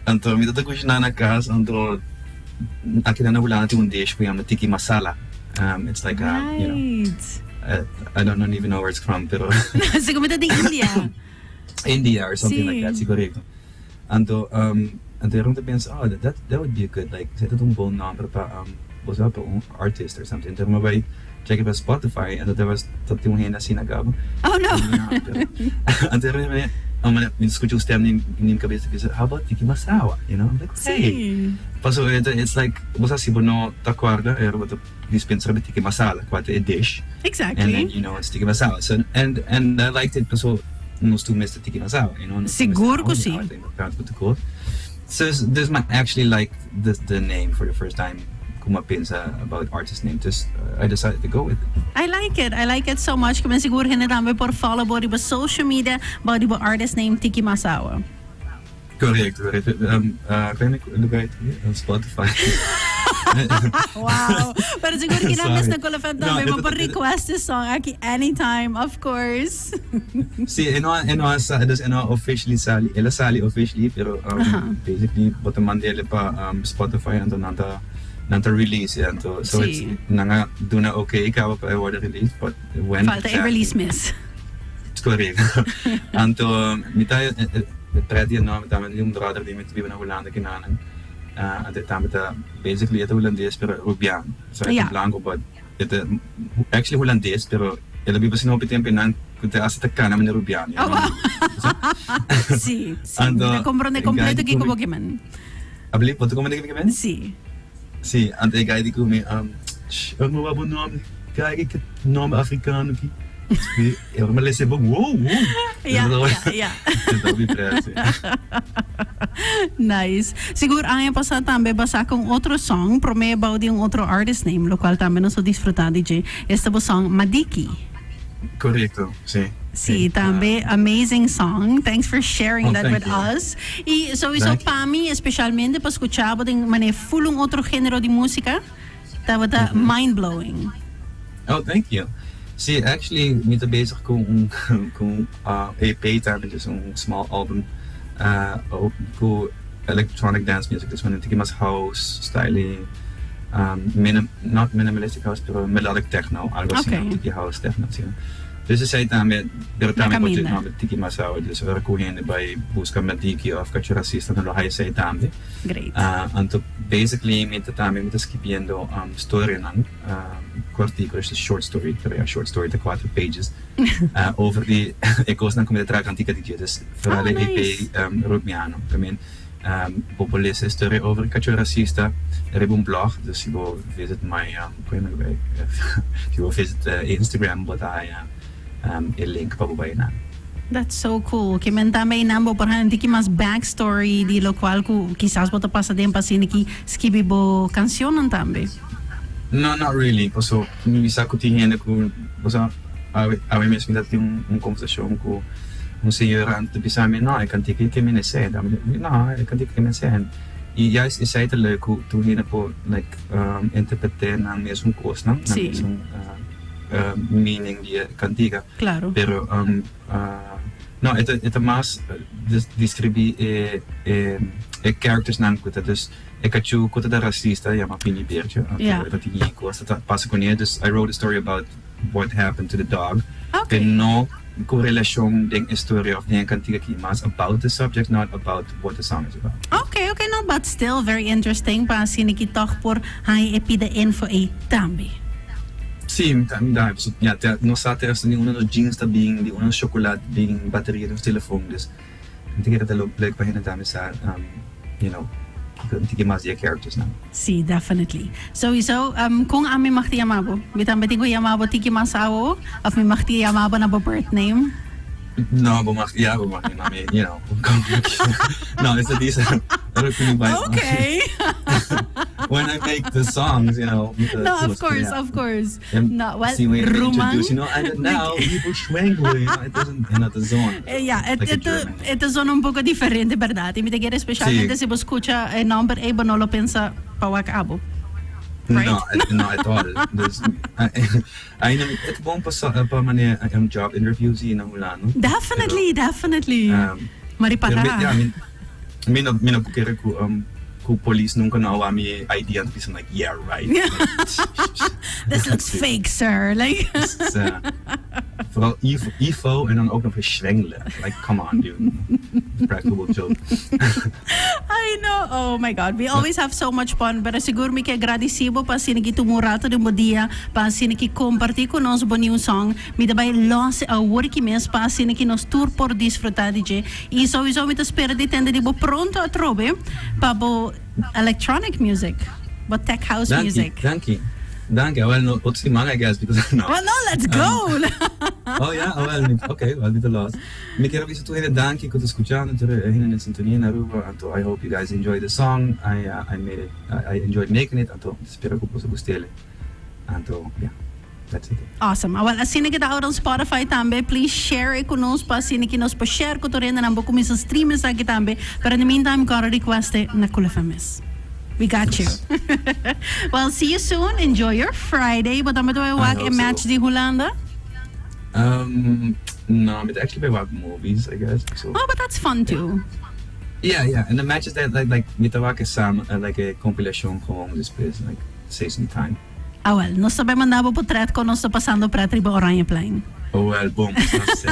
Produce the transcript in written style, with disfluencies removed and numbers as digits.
Anto mi ta kushiná na kas, anto aki na Hulanda tin un dish ku yama tiki masala. It's like a, you know, I don't even know where it's from, pero Sigur mi ta di India. India or something like that, si korekto. Anto anto mi ta pensa, oh, that would be a good, like, esei ta un bon nomber pa bo sa, pa un artist or something. Anto mi bai check riba Spotify, anto ta tin un hende asina kaba. Oh no! Anto mi skucha un stem den mi kabes ta bisa, how about Tiki Masawa, you know? I'm like, hey! Pasobra it's like, bo sa si bo no ta kòrda, bo ta dispensa riba Tiki Masala, kua ta e dish. Exactly. And then you know it's Tiki Masawa. So, and I liked it pasobra nos tur mester Tiki Masawa, you know? Sigur ku si. So, dus mi actually like the name for the first time ku mi a pensa about artist name. Dus I decided to go with it. I like it, I like it so much. Ku mi sigur hende tambe por follow bo riba social media bou di bo artist name Tiki Masawa. Correcto, correcto. Kan ik lugar it Spotify? Wow. Pero sigur ki nan mes na Cool FM tambe bo por request e song aki anytime, of course. Si, e no e no a sa, dus e no a officially sali. El a sali officially, pero basically bo ta mand'el pa Spotify anto nan ta release e anto so it's nan a duna okay caba pa e worde released, but when Falta e release mes. Correcto. Anto mi ta pret di e nomber tambe di un brother di mi ta biba na Hulanda kinanan. Anto e tambe ta basically e ta hulandes pero rubiano. So e ta blanco, but e ta actually hulandes, pero el a biba asina hopi tempo einan ku te hasta ta kana manera rubiano. Oh wow. Si. Anto Mi ta comprende completo kiko bo ke men. Abli, bo ta comprende kiko mi ke men? Si. Si, anto e guy di ku mi, ora mi wak bo nomber, guy ki nomber africano ki. E ora mi lesa e boek, wow. Ja. E ta hopi pret, si. Nice. Sigur aña pasá tambe bo a saka un otro song, promé bou di un otro artist name, locual tambe nos a disfrutá di dje. Esta bo song Madiki. Correcto, si. Si, tambe amazing song. Thanks for sharing Oh, that thank with you. us. Y sowieso Thank you. pa mi, especialmente pa scucha bo den manera full un otro genero di musica, tabata mind blowing. Oh, thank you. Si, actually mi ta bezig cu un EP tambe, dus un small album cu electronic dance music, dus un tiki mas house style, not minimalistic house, pero melodic techno, algo asina, tiki house techno asina. Dus esey tambe, pero tambe por dje nomber Tiki Masawa, dus ora cu hende bay busca Madiki of Cacho Racista nan lo haya esey tambe. Great. Anto basically mi ta tambe mi ta skibiendo storianan cortico, dus short story, pero ya short story ta cuatro pages, over di e cosnan cu mi ta traha cantica di dje, dus vooral e EP Rubiano. I mean, bo por lesa e storia over Cacho Racista riba un blog, dus si bo visit my, si bo visit Instagram bo ta haya e link pa bo bai nan. That's so cool. Ke men tambe einan bo por haña un tiki mas backstory di locual cu kisas bo ta pasa den pa asina ki skibi bo cancionnan tambe. No, not really. Paso mi sa cu tin hende cu, bo sa, awe, awe mes mi ta tin un conversacion cu un señora anto ta bisa mi, no, e cantica ke mi nesé. No, e cantica ke mi nesé. Y juist esey ta leuk cu tur hende por like interprete nan mesun cosnan, nan mesun meaning di e cantica. Claro. Pero no, e ta mas describi e e charactersnan cu ta dus e cachu cu ta racista yama Pini Beertje, anto e ta tin e cos ta pasa cune. Dus I wrote a story about what happened to the dog. Pero no cu relacion den e storia of den e cantica aki, mas about the subject, not about what the song is about. Okay, no, but still very interesting pa asina ki toch por haña e pida info ei tambe. Sí, mi ta, mi ta, ya, te, nos sa te hasta di unda nos jeans ta bin, di unda nos chocolat bin, bateria di nos telefon, dus mi ta kere ta leuk pa hende tambe sa, kiko un tiki mas di e characters nan. Sí, definitely. Sowieso, kon ami mag ta yama bo? Mi tambe tin ku yama bo tiki mas awo of mi mag ta yama bo na bo birth name? No, bo mag, ya, bo mag yama mi, no, esta dice, ora ku mi bai. Okay. When I make the songs. No, of course, of course. No, well, ruman. And now, people schwengle, it doesn't, the zone. Ja, het ta zona un poco diferente, berdad. Y mi ta kere specialmente si bo scucha e nomber ey, bo no lo pensa pa wak abo. Right? No, not at all. Dus, ainda e ta bon pa manera job interviews y na Hulanda. Definitely, definitely. Mari para. Ja, mi, Mi no kere ku polis nunca no a wak mi ID and I'm like, "Yeah, right." "This looks fake, sir." Like Dus, vooral Ivo, Ivo en dan ook nog eens Schwengle. Like, come on, dude. Practical joke. I know. Oh my God. We always have so much fun. Pero sigur mi ke gradisí bo pa asina ki tuma un rato di bo dia pa asina ki kompartí ku nos bo new song. Mi ta bai los awor ki mes pa asina ki nos tur por disfrutá di dje. I sowieso mi ta spera di tende di bo pronto atrobe pa bo electronic music, bo tech house Danki, music. Danki. Danki. Well, no, otro siman, I guess, because no. Well, no, let's go. Oh yeah, oh well, okay, well, niet te los. Mi ke bisa tur hende danki ku ta skuchando, tur hende na sintonia na Aruba. Anto I hope you guys enjoy the song. I made it, I enjoyed making it. Anto spero ku boso gust'é. Anto yeah, that's it. Awesome. Ah, well, asina ku ta out on Spotify tambe, please share it ku nos pa asina ku nos por share ku tur hende nan por kuminsá stream esaki tambe. Pero in the meantime, gora request it na Cool FM mes. We got you. Well, see you soon. Enjoy your Friday. Bo tambe ta wak hope e match so. di Hulanda? No, I'm actually bij wak movies, I guess. So Oh, but that's fun too. Yeah, and the matches that like mi ta wak samen like a compilation gewoon despues, like, saves me time. Ah, well, nos tambe manda bo portret ku nos ta pasando pret riba Oranjeplein. Oh well, boom. That's it.